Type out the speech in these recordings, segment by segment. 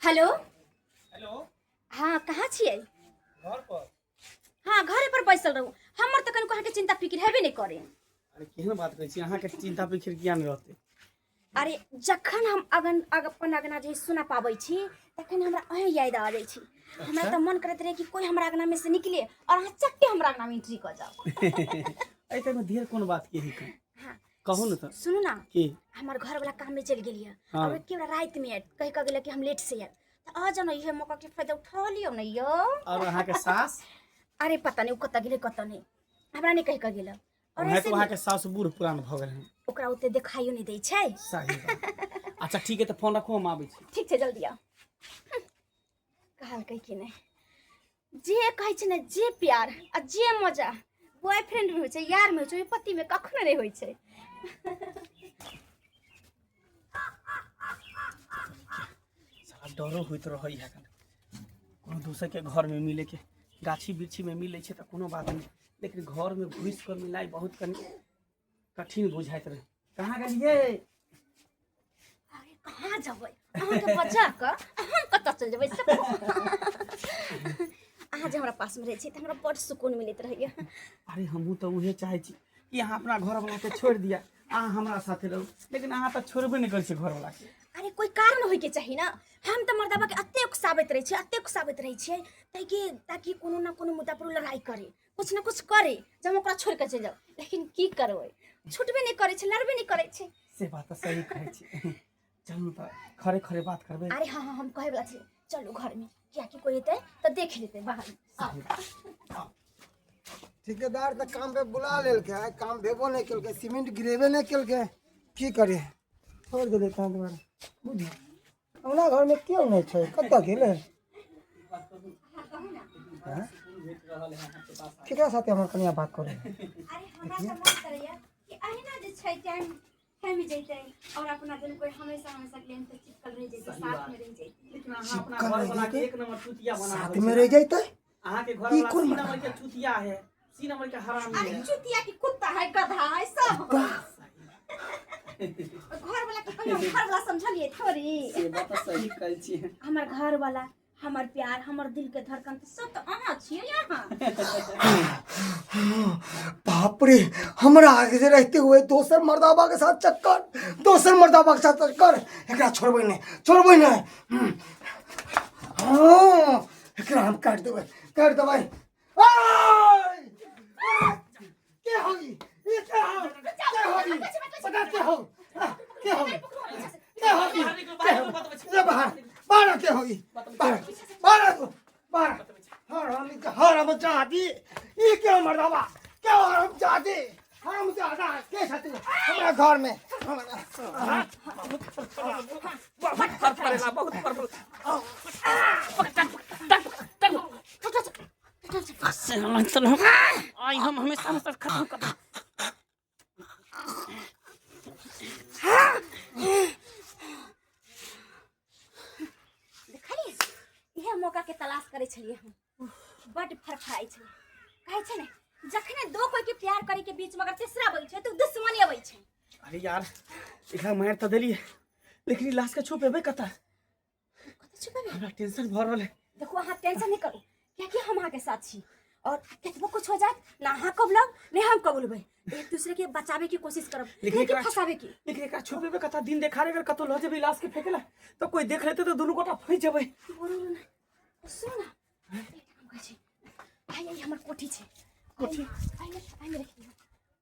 Hello. Hello. हाँ, कहाँ छियै? घर पर। हाँ, घरे पर बैसल रहू। हमर तऽ कनिको अहाँके चिंता फिक्र हेबे नहि करे। अरे, केहन बात करै छी? अहाँके चिंता फिक्र किया नहि रहतै? अरे, जखन हम अगन अपन अगना जे सुना पाबै छी तखन हमरा अहें याद आ जाइ छी। हमरा तऽ मन करैत रहै कि कोई हमरा अगना में से निकले और अहाँ चट्टे हमरा अगना में एंट्री कऽ जाओ। एहि तरह ढेर कोन बात के ही? हाँ। कहू ने तऽ। सुनू ना। की? हमर घर वाला काम में चलि गेलियै। हाँ। और एके बेरा राति में आयत, कहि कऽ गेलै कि हम लेट से आयब, तऽ आ जाउ ने, इहे मौका के फायदा उठा लियौ ने यौ। और अहाँके सास? अरे, पता नहीं ओ कतऽ गेलै कतऽ नहि, हमरा नहि कहि कऽ गेलै। और वएह ऐसे तऽ अहाँके सास बूढ़ पुरान भऽ गेल हन। ओकरा ओते देखाइयो नहि दै छै। सही बात। अच्छा, ठीक है, तऽ फोन रखू, हम आबै छी। ठीक छै, जल्दी आउ। कहलकै कि नहि, जे कहै छै ने, जे प्यार आ जे मजा बॉयफ्रेंड में होइ छै, यार में होइ छै, ओहि पति में कखनो नहि होइ छै। साला डरो होइत रहै है कोनो दोसर के घर में मिले के। गाछी वृक्षी में मिलै छै तऽ कोनो बात नहि, लेकिन घर में घुसि कऽ मिलनाइ बहुत कनि कठिन बुझाइत रहै। कहाँ गेलियै? अरे, कहाँ जेबै? अहाँके बचा कऽ हम कतऽ चलि जेबै से कहू। अहाँ जे हमरा पासमे रहै छी तऽ हमरा बड्ड सुकून मिलैत रहैया। अरे, हमहूँ तऽ उहे चाहै छी कि अहाँ अपना घरवला के छोड़ि दिअ, अहाँ हमरा साथे रहू, लेकिन अहाँ तऽ छोड़बे नहि करै छियै घरवला के। अरे, कोई कारण होइके चाही ने। हम तऽ मर्दाबा के एते उकसाबैत रहै छियै, एते उकसाबैत रहै छियै ताकि ताकि कोनो ने कोनो मुद्दा पर ओ लड़ाइ करे, कुछ ने कुछ करे, जब हम ओकरा छोड़ि कऽ चलि जाउ। लेकिन की करबै, छुटबे नहि करै छै, लड़बे नहि करै छै। से बात तऽ सही कहै छी। चलू तऽ खरे खरे बात करबै। अरे हाँ हाँ, हम कहै वला छी, चलू घरमे, कियाकि कोइ एतै तऽ देख लेतै बाहर। सही बात। आउ। ठेकेदार तऽ काम पे बुला लेलकै, आइ काम भेबो नहि केलकै, सीमेंट गिरेबे नहि केलकै। की करे, छोड़ि देलै। ताहि दुआरे बुझियौ, हमरा घरमे केओ नहि छै, कतऽ गेलै? आँय? केकरा साथे हमर कनिया बात करै? अरे, हमरा तऽ मन करैया कि अहिना जे छै टाइम थमि जैतै और अपना दुनू कोई हमेशा हमेशा के लिए पे चिपकल रह जैतै, साथ में रह जैतै। लेकिन अहाँ अपना चिपकल घरवला रहि के जैतै? एक नंबर चुतिया बना साथमे रहि जैतै? अहाँके ई घरवला कोन सी मर्दाना? नंबर के चुतिया है, सी नंबर के हरामी अरे है। चुतिया की कुत्ता है, गधा है, सब घर वाला के कहियो घर वाला समझलिए थोड़ी। से बात तऽ सही कहै छियै। हमर घर वाला, हमर प्यार, हमर दिल के धड़कन तऽ सब तऽ अहाँ छियै अहाँ। बाप रे, हमरा आगे से रहते हुए दोसर मर्दाबा के साथ चक्कर, दोसर मर्दाबा के साथ चक्कर! एकरा छोड़बै नहि, छोड़बै नहि। हाँ, एकरा हम काट देबै, काट देबै। आय! आय! के हो ई? ई के हो? के हो ई? बता, के हो? आ, के हो? के हो ई? के हो? ए, बाहर, बाहर! के हो ई? बाहर, बाहर, बाहर! हरामी के हराम जादी, ई के मर्दाबा के हराम जादी, हराम जादा के साथ हमरा घर में हमरा? बहुत फर पड़ेला, बहुत फर। आई हम हमेशा हमेशा खत्म कर। देखलियै, इएह मौका के तलाश करै छलियै हम। बड्ड फड़फड़ाइ छलै। कहै छै ने, जखने दो कोई के प्यार करे के बीच में अगर तेसरा अबै छै तऽ उ दुश्मनी अबै छै। अरे यार, एकरा मारि तऽ देलियै, लेकिन ई लाश के छुपेबै कतऽ? कतऽ छुपेबै? हमरा टेंशन भऽ रहल है। देखू, अहाँ टेंशन नहीं करू, कियाकि हम अहाँके साथ छी और कतबो कुछ हो जाए ना अहाँ कबूलब ने हम कबूलबै। एक दूसरे के बचावे की कोशिश करब, लेकिन नहीं कि फंसावे की। लेकिन एकरा छुपेबै कतऽ? दिन देखारे अगर कतौ लऽ जेबै लाश के फेके ला तऽ कोई देख लेतै तऽ दुनू गोटा फंसि जेबै। बोलू ने, सुनू ना, एकटा काम कहै छी। आइ आइ हमर कोठी छै। कोठी? आइ आइ में रखी दियौ,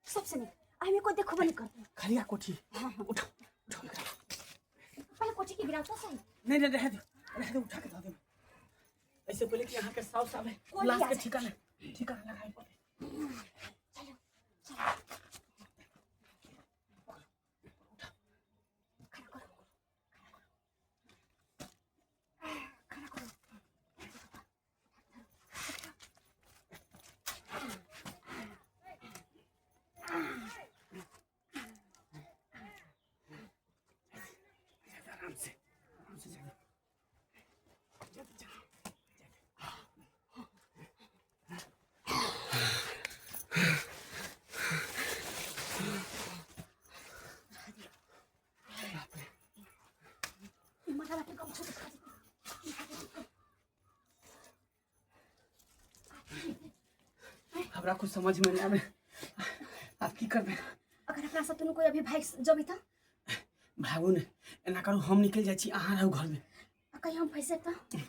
सबसे नीक। आइ में कोई देखबो नहीं करतै। खलिया कोठी? हाँ हाँ। उठा, उठा एकरा। पहले कोठी के गिराओ तो सही। नहीं नहीं, रह दो, रह दो, उठा के दऽ देबै। ऐसे पहले कि अहाँके साउस आबै, कोई लाश आ के जाए। ठिकाना ठिकाना लगाए पड़तै। चलो चलो, खड़ा करो, खड़ा करो, खड़ा करो। आराम से, आराम से जाइए। जाते, जाते। हमरा कुछ समझ में नहीं आवे। आब की करबै? अगर अपना सब दुनू कोई अभी भागि जेबै तऽ? भागू ने, एना करू, हम निकलि जाइ छी, अहाँ रहू घरमे। आ कहीं हम फँसि जायब तऽ?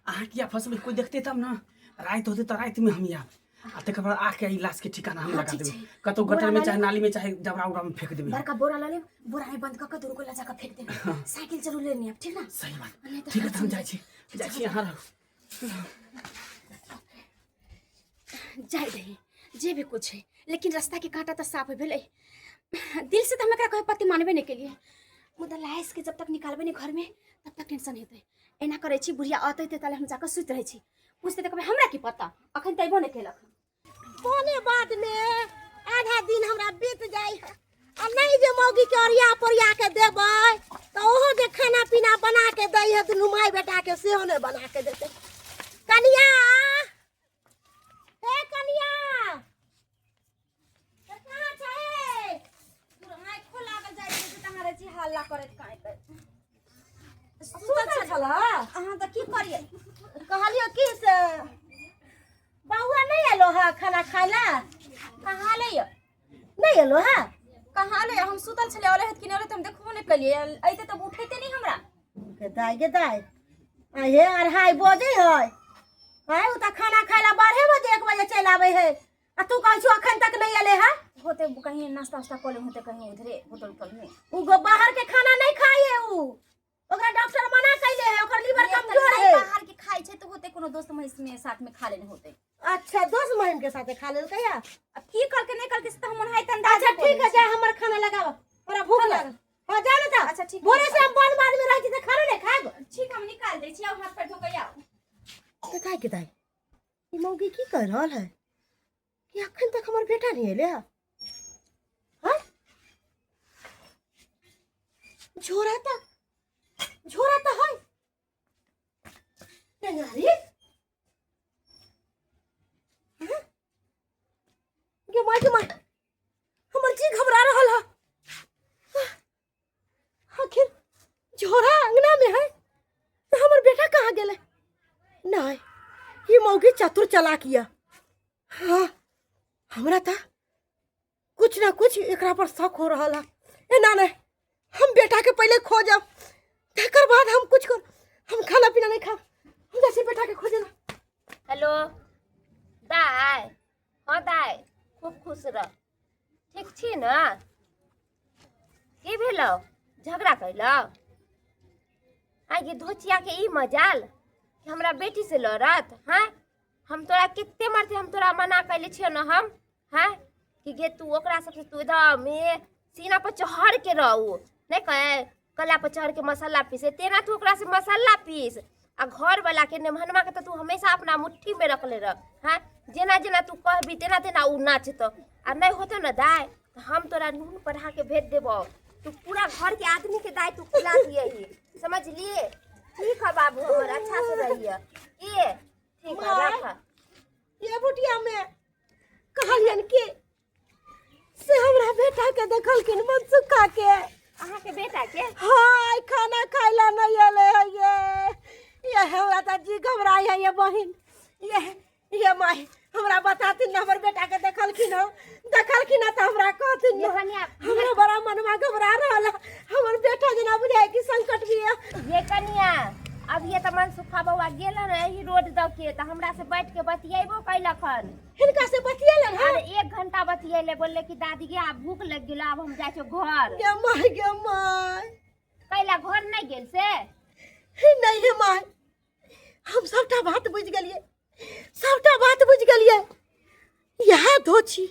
अहाँ किया फँसबै? कोइ देखतै तब ने। राति होतै तऽ रातिमे हम आयब आ तकर बाद आके ई लाशके ठिकाना हम हाँ, लगा ठीक देबै। छै। कतहु बोरा गटरमे लऽ चाहे लेब। नालीमे चाहे डबरा उबरामे फेंक देबै। बड़का बोरा लऽ लेब, बोरा में बंद कऽ के दुनू को लऽ जाकऽ फेंक देब। साइकिल जरूर लेने आयब, ठीक ना? सही बात। नहीं तऽ ठीक है, तऽ हम जाइ छी, जाइ छी, अहाँ रहू। जाय दही, जे भी कुछ है, लेकिन रास्ता के कांटा तऽ साफ भेलै। दिल से तऽ हम एकरा कहे पति मानबे नहि केलियै, मुदा लाइस के जब तक निकालबै नहि घरमे तब तक टेंशन हेतै। एना करै छी, बुढ़िया अतै तऽ ताले हम जाकऽ सुति रहै छी। पूछतै तऽ कहबै हमरा की पता, अखन तऽ अयबो नहि केलक। कोने बात में आधा दिन हमरा बीत जाइ है आ नहीं जे मौगी के ओरिया पोरिया के देबै तऽ ओहो जे खाना पीना बना के दै है दुनू माय बेटा के, सेहो नहि बना के देतै। कनिया, हे कनिया, कहाँ छै? आँखो लागल जाइ छै तऽ अहाँ रहै छी हल्ला करैत काँय काँय। सुतल छलऽ? अहाँ तऽ की करियै? कहलियौ की से बौआ नहि एलो है खाना खाय लए? कहाँ ले? नहि एलो है? कहाँ ले? हम सुतल छलियै, अलै हत कि नहि अलै तऽ हम देखबो नहि केलियै। अइते तऽ उठैते नहि हमरा। गे दाइ, गे दाइ, आ हे अढ़ाई बजे है, आय ओ तऽ खाना खाय लए 12 बजे 1 बजे चलि आबै है आ तू कहै छौ अखन तक नहि एलै है। होते कहीं नाश्ता उस्ता कऽ ले, होते कहीं उधरे होटल उटल में। उ गो बाहर के खाना नहीं खाए, उ ओकरा डॉक्टर मना कैले है, ओकर लीवर ये तऽ कमजोर नहि है। बाहर के खाइ छै तऽ होते कोनो दोस्त महिष में साथ में खा लेने होते। अच्छा, दोस्त महिम के साथे खा लेल कहिया? अब की करके नहीं करके से तऽ हम ओनाहिते अंदाज अच्छा ठीक है, जा हमर खाना लगाव, हमरा भूख लागल। हाँ, जा ना तऽ। अच्छा, ठीक है। भोरे से हम बन बाद में रहै छी तऽ खाना नहीं खाएब। ठीक, हम निकाल दै छी, आउ हाथ पैर धो के आउ। तऽ दाइ के दाइ, ई मौगी की कर रहल है कि अखन तक हमर बेटा नहीं एले है? हाँ? झोरा तऽ, झोरा तऽ है टेंगारी। हाँ? गे माय, गे माय, हमर जी घबरा रहल है। आखिर झोरा अंगना में है तो हमर बेटा कहाँ गेलै? नहीं, ई मौगी चतुर चलाक यऽ। हाँ, हमरा तऽ कुछ ना कुछ एकरा पर शक हो रहल है। एना नहीं, हम बेटा के पहले खोजब, तकर बाद हम कुछ कर। हम खाना पीना नहीं खाब, हम जैसे बेटा के खोजे ना। हेलो दाय। हाँ दाय, खूब खुश रह। ठीक छी ने? की भेलौ? झगड़ा कैलौ? आइ गे धोचिया के ई मजाल कि हमरा बेटी से लड़त? हाँ, हम तोरा कते मरते, हम तोरा मना कैले छियौ ने हम, हाँ, कि गे तू ओकरा सबसे तू एकदम ए सीना पर चढ़ के रहू, नहीं कहे कला पर चढ़ के मसाला पीसे तेना तू ओकरा से मसाला पीस आ घर वाला के नेमहनमा के तो तू हमेशा अपना मुट्ठी में रखले रह। हाँ, जेना जेना तू कहबी तेना तेना उ नाचतो आ नहीं होतो न दाय तो हम तोरा नून पढ़ा के भेज देबो, तू पूरा घर के आदमी के दाय तू खिला दियही, समझलिए? ठीक है बाबू हमर, अच्छा से रहिए। के ठीक है, रख। ये बुटिया में कहलियन कि से हमरा बेटा के देखलखिन मनसुखा के। अहाँ के बेटा के? हाँ, आइ खाना खाय ला नहीं एले है। ये हमरा तऽ जी घबराई है ये बहिन। ये माई, हमरा बताथिन ना, हमर बेटा के देखलखिन हँ? देखलखिन हँ तऽ हमरा कहथिन ये ना। कनिया, हमरा बड़ा मनवा घबरा रहल है, हमर बेटा जेना बुझाय कि संकट भी है। ये कनिया, अब ये तऽ मनसुखा बौआ गेल रहे रोड दऽ के तऽ हमरा से बैठ के बतियेबो कैलक हन। हिनका से बतियेलन हन? अरे 1 घंटा बतियेले, बोलले कि दादी गे आब भूख लग गेल, आब हम जाइ छियौ घर। गे माय, गे माय। कैला घर नहीं गेल से? नहीं हे माय, हम सबटा बात बुझि गेलियै, सबटा बात बुझि गेलियै। इएह धोछी,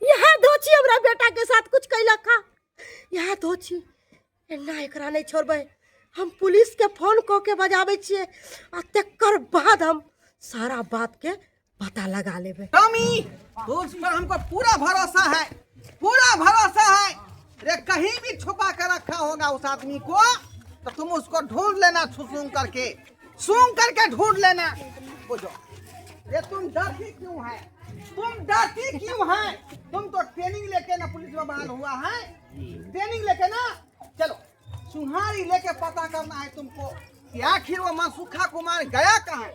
इएह धोछी हमरा बेटा के साथ कुछ कैलक हा, इएह धोछी। एना एकरा नहीं छोड़बै, हम पुलिस के फोन कऽ के बजाबै छियै आ तकर बाद हम सारा बात के पता लगा लेबै। टॉमी, उस पर हमको पूरा भरोसा है, पूरा भरोसा है। रे कहीं भी छुपा कर रखा होगा उस आदमी को तो तुम उसको ढूंढ लेना, सूंघ करके, सूंघ करके ढूंढ लेना। बुझो ये तुम डरती क्यों है, तुम डरती क्यों है? तुम तो ट्रेनिंग लेके ना पुलिस में बहाल हुआ है, ट्रेनिंग लेके ना। चलो सुनहारी लेके पता करना है तुमको कि आखिर वो मनसुखा कुमार गया कहाँ,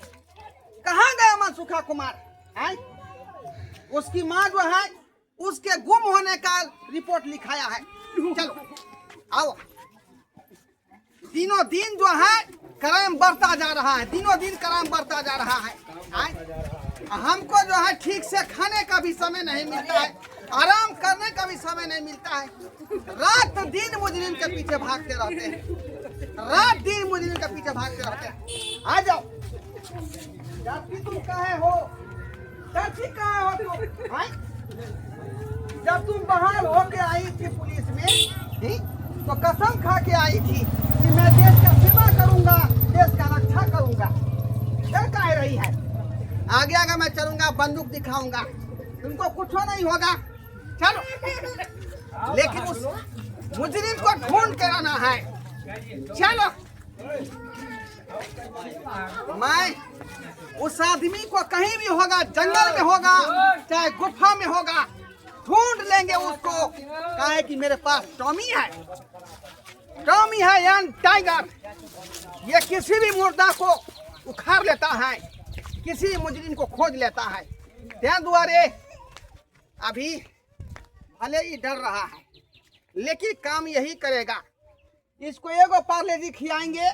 कहाँ गया मनसुखा कुमार? हैं? उसकी माँ जो है उसके गुम होने का रिपोर्ट लिखाया है। चलो आओ, दिनों दिन जो है क्राइम बढ़ता जा रहा है, दिनों दिन क्राइम बढ़ता जा रहा है। आए? हमको जो है ठीक से खाने का भी समय नहीं मिलता है, आराम करने का भी समय नहीं मिलता है। रात दिन मुजरिम के पीछे भागते रहते हैं, रात दिन मुजरिम के पीछे भागते रहते हैं। आ जाओ। डरती तुम काहे हो, डरती काहे हो तुम? आए? जब तुम बहाल होके आई थी पुलिस में ही, तो कसम खा के आई थी कि मैं देश का सेवा करूंगा, देश का रक्षा करूंगा। डर काहे रही है? आगे आगे मैं चलूंगा, बंदूक दिखाऊंगा, तुमको कुछ नहीं होगा। चलो, लेकिन उस मुजरिम को ढूंढ के लाना है। चलो, मैं उस आदमी को कहीं भी होगा, जंगल में होगा चाहे गुफा में होगा, ढूंढ लेंगे उसको। काहे कि मेरे पास टॉमी है, टॉमी है यान टाइगर। ये किसी भी मुर्दा को उखाड़ लेता है, किसी भी मुजरिम को खोज लेता है। ध्यान दुआरे अभी भले ही डर रहा है, लेकिन काम यही करेगा। इसको एगो पार्ले जी खिलाएंगे,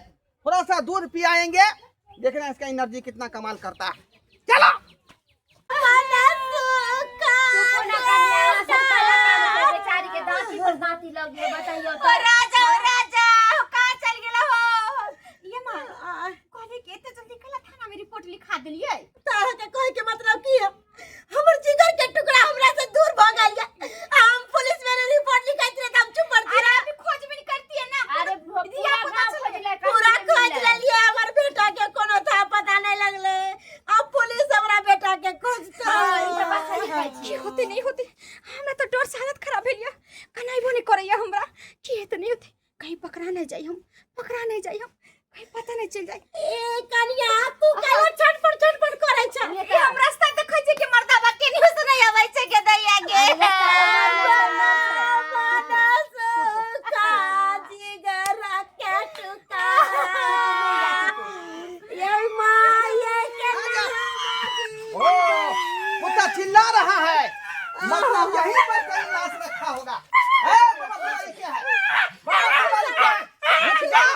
थोड़ा सा दूध पियाएंगे, देखना इसका एनर्जी कितना कमाल करता है। चलो बेचारी के दांती पर दांती लग गए, बताइयो ओ राजा, ओ राजा, हो कहाँ चल गेला हो? ये माँ कहले कि एते जल्दी कला थाना में रिपोर्ट लिखा देलियै? तारा के कहे के मतलब की है, हमर जिगर के टुकड़ा हमरा से दूर भ गेल या। हम पुलिस में रिपोर्ट लिखाइत रहे त हम चुप पड़ती अरे रहे। अभी खोजबीन करती है ना। अरे धिया पूरा पुता गांव चल खोजले, पूरा कहीं खोज नहीं मिललै। लेलिए, हमर बेटा के कोनो था पता नहीं लगले। अब पुलिस हमरा बेटा के खोजते। हाँ, ई तऽ बात सही कहै की छी। होते नहीं होते, हमरा तो डर से हालत खराब भेल या। कनाइबो नहीं करैया हमरा। की हेते नहीं होते, कहीं पकड़ा नहीं जाई हम, पकड़ा नहीं जाई हम, कहीं पता नहीं चल जाए। ए कनिया, तू काहे छटपट छटपट करै छ? ये ए हम रास्ता देखै छियै कि मर्दाबा के नहीं से नहीं आबै छै के दैया गे। ओ कुत्ता चिल्ला रहा है, मतलब यहीं पर कहीं लाश रखा होगा। ए, बाबा तुम्हारी क्या है? बाबा तुम्हारी क्या है? रुक जाओ,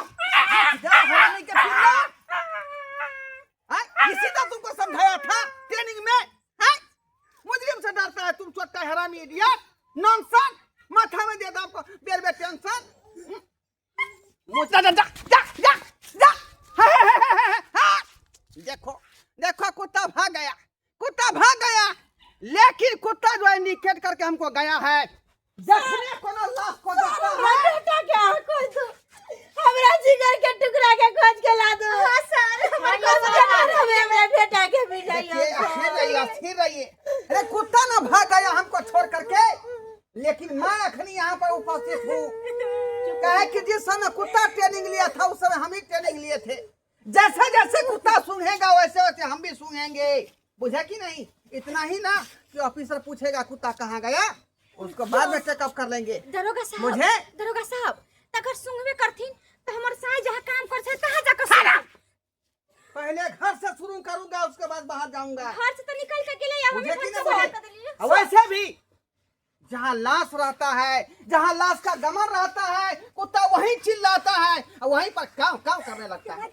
रुक जाओ, हरामी के पिल्ला। हाँ, इसी तो तुमको समझाया था ट्रेनिंग में। हाँ, मुजरिम से डरता है तुम, छोटा हरामी इडियट नॉनसेंस। माथा में दे दो आपको बेर बेर टेंशन। जा जा जा जा जा जा। हा, हा, हा, हा, हा, हा। देखो देखो, कुत्ता भाग गया, कुत्ता भाग गया। लेकिन कुत्ता जो है इंडिकेट करके हमको गया है। देखने कोनो लाश को देखता हमरा है। बेटा के अहाँ खोज दो, हमरा जिगर के टुकड़ा के खोज के ला दो। हां सर, हमर कुछ के ना हमें हमरा बेटा के मिल देखिए, जाइए। स्थिर रहिए, स्थिर रहिए। अरे कुत्ता ना भाग गया हमको छोड़ करके, लेकिन मैं अखनी यहाँ पर उपस्थित हूँ। कहे कि जिस समय कुत्ता ट्रेनिंग लिया था उस समय हम ही ट्रेनिंग लिए थे। जैसे जैसे कुत्ता सूंघेगा वैसे वैसे हम भी सूंघेंगे, बुझा कि नहीं? इतना ही ना कि ऑफिसर पूछेगा कुत्ता कहाँ गया, उसको बाद में चेकअप कर लेंगे। दरोगा साहब, मुझे? दरोगा साहब, तगर सुंघबे करथिन त हमर साई जहाँ काम कर छै तहाँ जाकर सुंघब। पहले घर से शुरू करूंगा, उसके बाद बाहर जाऊंगा। घर से तो निकल के गेलै, हम बुझे घर कि से ना बाहर बुझे? कर देलियै। और वैसे भी जहाँ लाश रहता है, जहाँ लाश का गमन रहता है, कुत्ता वहीं चिल्लाता है और वहीं पर काव काव करने लगता है।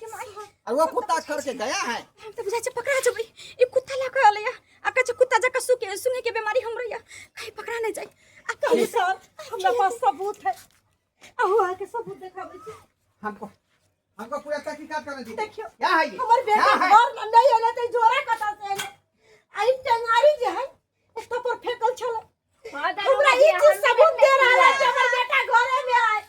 और वो कुत्ता करके गया है। हम तो बुझाइ छै पकड़ा जेबै। ई कुत्ता लऽ कऽ एलैया आ कहै छै कुत्ता जकाँ सुके सुने के बीमारी हमरो या, कहीं पकड़ा नहीं जाए। आ कहली सर, हमरा पास सबूत है, अहू अहाँके सबूत देखाबै छी। हमको हमको पूरा तहकीकात करने दीजिए। देखियो, क्या है ये? हमर बेटा क्या है? घर में नहीं एलै तऽ ई झोरा कतऽ से एलै? आ ई टेंगारी जे है एतऽ पर फेकल छलै। हाँ, हमरा ई चीज सबूत दे रहल है कि हमर बेटा घरे में आए,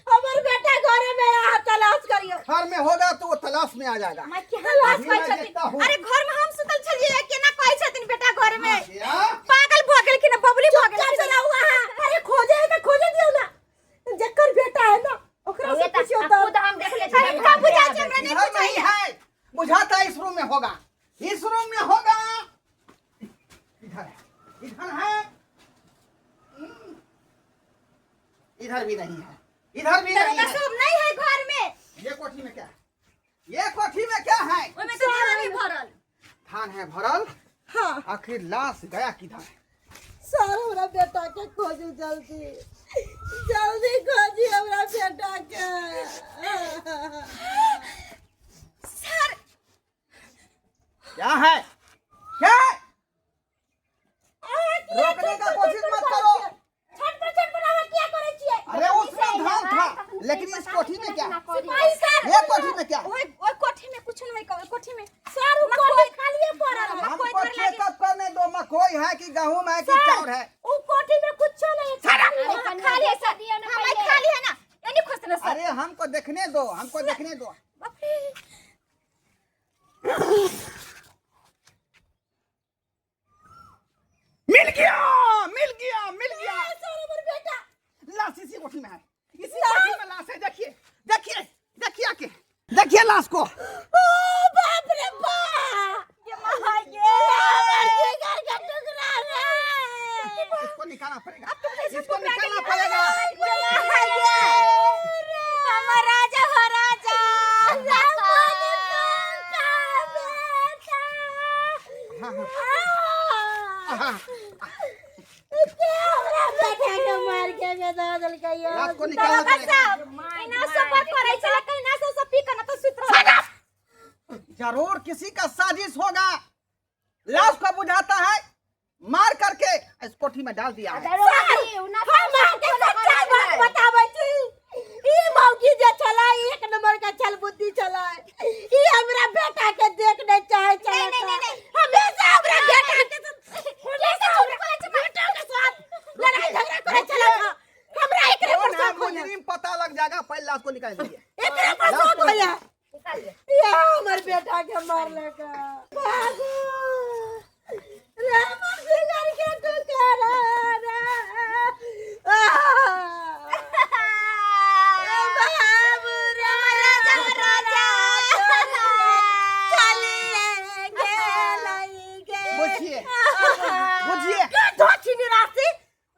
हमर बेटा घरे में आए, अहाँ तलाश करियौ। घर में होगा तो वो तलाश में आ जाएगा। माय केहन लाश अभी कहै मैं छथिन? देखता हूँ। अरे घर में हम सुतल छलियै, केना कहै छथिन बेटा घर में? क्या? पागल भऽ गेलखिन, बबली भऽ चुपचाप गेलखिन। से रहू अहाँ। अरे खोजे है तऽ खोजे दियौ ना, जकर बेटा है ना ओकरा से उहे तऽ पूछियौ। आ तऽ खुद हम देखले छियै। अरे का बुझाइ छै हमरा नहीं इधर नहीं बुझाइया। है, बुझाता है इस रूम में होगा, इस रूम में होगा। इधर है, इधर है, इधर भी नहीं है, इधर भी नहीं दरोगा है। साहब नहीं है घर में। ये कोठी में क्या है? ये कोठी में क्या है? ओहिमे तऽ धान है भरल। धान है भरल। हाँ। आखिर लाश गया किधर है? सर हमरा बेटा के खोजू जल्दी जल्दी खोजी हमरा बेटा के। सर क्या है, क्या है? रोकने का कोशिश मत करो। छटपट छटपट अहाँ किया करै छियै? अरे उसमें धान था, लेकिन इस कोठी में क्या? सिपाही सर, ये कोठी में क्या? ओए ओए कोठी में कुछ नहीं, ओए कोठी में सर उ कोठी खालिए पड़ल है। हमको मकोई धर लागे। चेकअप करने दो, मकोई है कि गहूम है कि चाउर है। उ कोठी में कुछ नहीं है। हाँ, खाली है सर, दियो ना हाँ, पहिले। खाली है ना, एनी खोजते ना सर। अरे हमको देखने दो, हमको देखने दो। बाप रे, मिल गया, मिल गया, मिल गया। सर हमर बेटा लाश इसी कोठी में है, इसी कोठी में लाश है। देखिए देखिए देखिए आके देखिए लाश को। ओ बाप रे बाप, ये महा ये हमर जिगर के टुकड़ा रे। इसको निकालना पड़ेगा, इसको निकालना पड़ेगा। हमर राजा हो राजा। हाँ हाँ हाँ, हमरा बेटा के मार के दऽ देलकै यौ। लाश को निकालना दरोगा पड़ेगा। साहब एना सब पर करै छलै, कहिना सब सब पी के ना तो सुति रहल। जरूर किसी का साजिश होगा। लाश को बुझाता है, मार करके इस कोठी में डाल दिया है। दरोगा जी, उ ना हम अहाँके सच्चा बात बताबै छी, ई मौगी जे छलै एक नंबर के छल बुद्धि छलै। ई हमरा बेटा के देख नहि चाहै छलै। नहीं, नहीं, नहीं। हमेशा हमरा बेटा के हमेशा हमरा बेटा के साथ लड़ाई झगड़ा करै छलै। हमरा एकरे पर कौन है शक होइया। मुजरिम पता लग जाएगा, पहले लाश को निकाल दीजिए। एकरे पर शक होइया। निकालिए। या हमर बेटा के मारलक। बाबू रे, हमर जिगर के टुकड़ा रे। आह! बाबू रे, राजा राजा। चलिए गेलै गे। बुझिए बुझिए। के धोछी निराशी,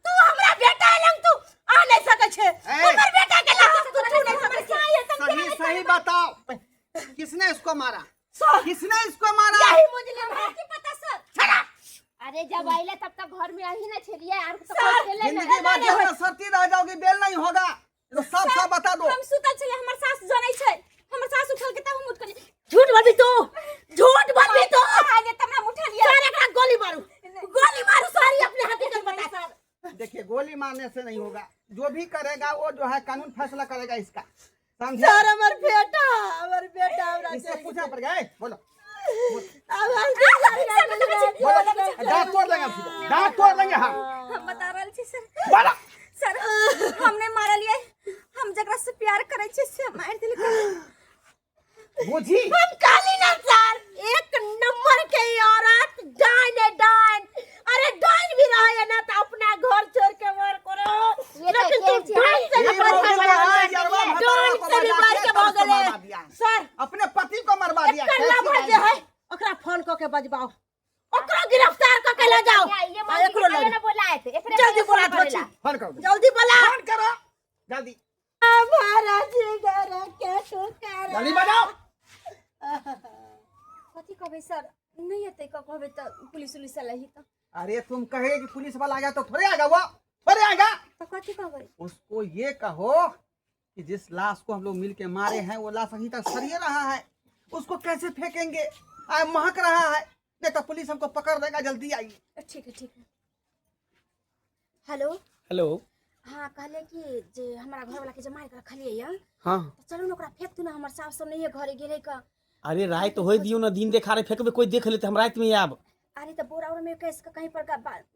तू हमरा बेटा लंग तू आ नहीं सकै छे। ए! हमर बेटा के लाश तू छू नहीं सकै छे। सही सही बताओ, किसने इसको मारा? सर किसने इसको मारा? यही मुजरिम है। की पता सर? अरे जब आइले तब तक घर में आही ना छेलिए आर तो सर, कोई छेले ना। जिंदगी भर जो सरती रह जाओगी, बेल नहीं होगा। तो सब सब बता दो। हम सुतल छलियै, हमर सास जनै छै, हमर सास उठल के तब हम उठ के झूठ बोलबी तू, झूठ बोलबी तू। आ जे तब हम उठलियै। सर एकरा गोली मारू, गोली मारू। सारी अपने हकीकत बता सर। देखिए गोली मारने से नहीं होगा, जो भी करेगा वो जो है कानून फैसला करेगा इसका, समझे? सर हमर बेटा, हमर बेटा हमरा इससे चलि पूछना पड़ेगा। ए, बोलो हमर जिगर के बोलो, दांत तोड़ लेंगे हम सीधा, दांत तोड़ लेंगे हम। हम बता रहल छी सर। बोलो। सर हम नहि मारलियै, हम जकरा से प्यार करै छियै से मारि देलकै। बुझी हम कहली ना सर, एक नंबर के ई औरत डाइन है डाइन। अरे डाइन भी रहे ना तो अपना घर छोड़ के मर करो, ये तो लेकिन तू के छै। डाइन से ये भी बढ़ मौगी के जो है, यरवा डाइन भतरवा को से भी बजा बढ़ के के तब भऽ उसको गेलै। मरवा दिया। सर अपने पति को मरवा दिया। एकर कैसी लभर डाइन जे है है? ओकरा फोन कऽ के बजबाओ, ओकरो गिरफ्तार कऽ के ले जाओ। ये आ, मौगी एकरो के लऽ ना बोलाए थे, एकरे जल्दी पहिले बोला फोन करेला। धोची। फोन करो, जल्दी बोला, फोन करो जल्दी, हमारा जिगर के टुकड़ा। जल्दी बजाओ। कथी कहबै सर, नहीं एतै क कहबै तऽ पुलिस उलिस लही तऽ। अरे तुम कहे कि पुलिस वाला आ गया तो थोड़े आएगा, वो थोड़े आएगा। तऽ कथी कहबै? उसको ये कहो कि जिस लाश को हम लोग मिल के मारे हैं वो लाश अभी तक सरिये रहा है, उसको कैसे फेंकेंगे? आ महक रहा है, नहीं तो पुलिस हमको पकड़ देगा। जल्दी आइए। ठीक है ठीक है। हेलो। हेलो। हाँ कहले कि जे हमरा घरवाला के जे मारि के रखलियै यऽ, हाँ तऽ चलू ने ओकरा फेंक दू ने, हमर सास सब नहिये घरे गेलै क। अरे रात हो दियो ना, दिन देखारे फेंकबे, कोई देख लेते, हम रात में आब। अरे तऽ बोरा उरा में कस के कहीं पर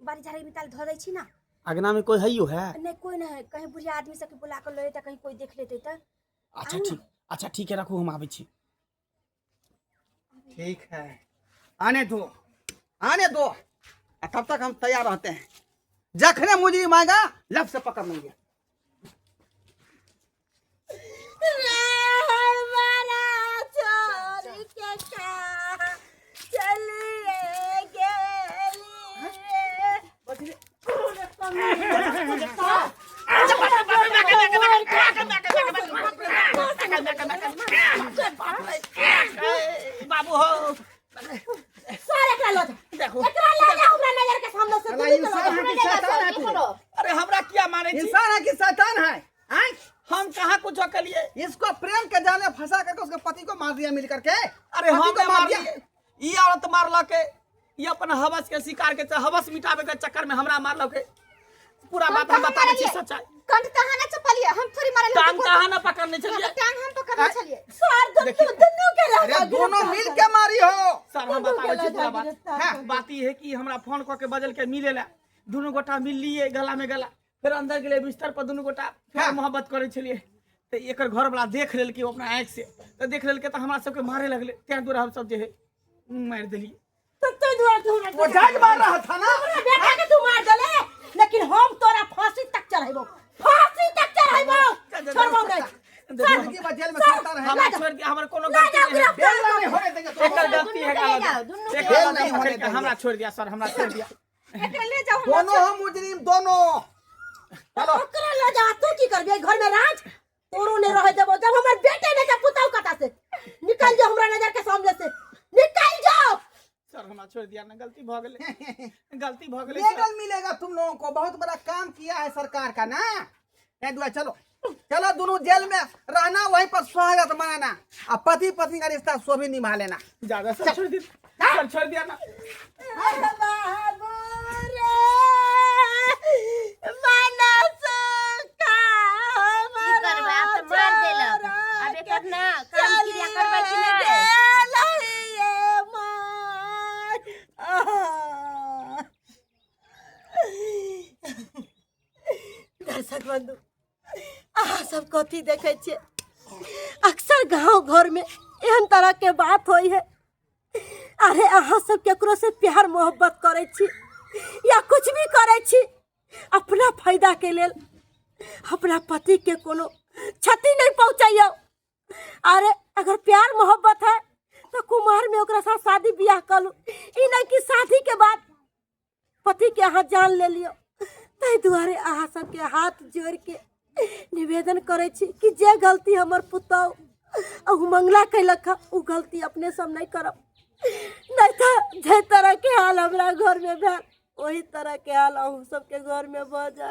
बाड़ी झाड़ी में ताल धऽ दै छी ना। अगना में कोई है यो है? नहीं कोई नहीं है, कहीं बुढ़िया आदमी सबके बुला के लऽ जेतै, कहीं कोई देख लेतै तऽ। अच्छा ठीक, अच्छा ठीक है, रखू, हम आबै छी। ठीक है, आने दो, आने दो, आ तब तक हम तैयार रहते हैं। जखने मुजरिम आएगा लब से पकड़ लेंगे। रे हमारा छोड़ के कहाँ चलिए गेली रे। बाबू हो। सर एकरा लऽ जाओ, देखो। एकरा करै छी। इंसान है कि शैतान है आय? हम कहाँ कुछो कलिए। इसको प्रेम के जाल में फंसा करके उसके पति को मार दिया मिल करके। अरे पति हम को मार मार दिया। दिए, ई औरत मारलक, ई अपन हवस के शिकार के हवस मिटावे के चक्कर में हमरा मारलक। पूरा बात हम बताबै छी सच्चाई। कंठ कहाँ ना चपलिए, हम थोड़ी मारल। टांग कहाँ ना पकड़ने छलिए? टांग हम पकड़ने छलिए। सर, दुनू देखिए। दुनू के लगा अरे दोनों मिल के मारी हो। सर, हम बताबै छी पूरा बात। हाँ। बात ई है कि हमरा फोन कऽ के बजल के मिले ला, दुनू गोटा मिललिए गला में गला, फिर अंदर गेलै बिस्तर पर, दुनू गोटा फिर हाँ। मोहब्बत करै छलिए। तऽ एकर घर वाला देख लेलकै अपना आँखि से, तऽ देख लेलकै तऽ हमरा सबके मारे लगलै, तें दुआरे हम सब जे है मारि देलिए। तो तू दुआरे तू हमरा वो जाग मार रहा था ना। हमरा बेटा के तू मार देले, लेकिन हम तोरा फांसी तक चढ़ेबो, फांसी तक चढ़ेबो, छोड़बो नहीं। जिंदगी भर जेल में सड़ता रहेगा। हमरा छोड़ दिया, हमर कोनो ना गलती जाओ नहीं है। गिरफ्तार बेल नहीं होने देंगे तुमको। एकर गलती है, दुनू के ले जाओ, दुनू के। एकर बेल गलती नहीं होने पकड़ के देंगे। हमरा छोड़ दिया सर, हमरा छोड़ दिया। एकरा ले जाओ हमरा। दोनों हम मुजरिम दोनों। चलो। ओकरा ले जा, तू की करबी एहि घर में? राज तोरो नहीं रहे देबो। जब हमर बेटे नहीं के पुतहु कता से निकल जाओ, हमरा नजर के सामने से निकल जाओ। सर, हमरा छोड़ दिया ना, गलती भ गेलै, गलती भ गेलै सर। मेडल मिलेगा तुम लोगों को, बहुत बड़ा काम किया है सरकार का ना। ए दुआ, चलो चलो, दोनों जेल में रहना, वहीं पर स्वागत मनाना और पति पत्नी का रिश्ता सो भी निभा लेना। ज्यादा सर, छोड़ दिया सर, छोड़ दिया ना। अरे बाबू रे, मानस का। की करबै, आब तऽ मार देलक, आब एकर ना काम क्रिया करबै कि नहि? दर्शक बंधु, अहाँ सब कथी देखै छियै? अक्सर गांव घर में एहन तरह के बात होइ है। अरे अहाँ सब केकरो से प्यार मोहब्बत करै छी या कुछ भी करै छी, अपना फायदा के लेल अपना पति के कोनो क्षति नहीं पहुँचैयौ। अरे अगर प्यार मोहब्बत है तो कुमार में ओकरा साथ शादी बियाह कर लू, ई नहीं कि शादी के बाद पति के अहाँ जान ले लियौ। ताहि दुआरे अहाँ सबके हाथ जोड़ के निवेदन करै छी कि जे गलती हमर पुतहु आ मंगला कैलक हँ, ओ गलती अपने सब नहीं करब, नहीं तऽ जाहि तरहके हाल हमरा घरमे भेल, ओही तरहके हाल अहूँ सबके घरमे भऽ जाय।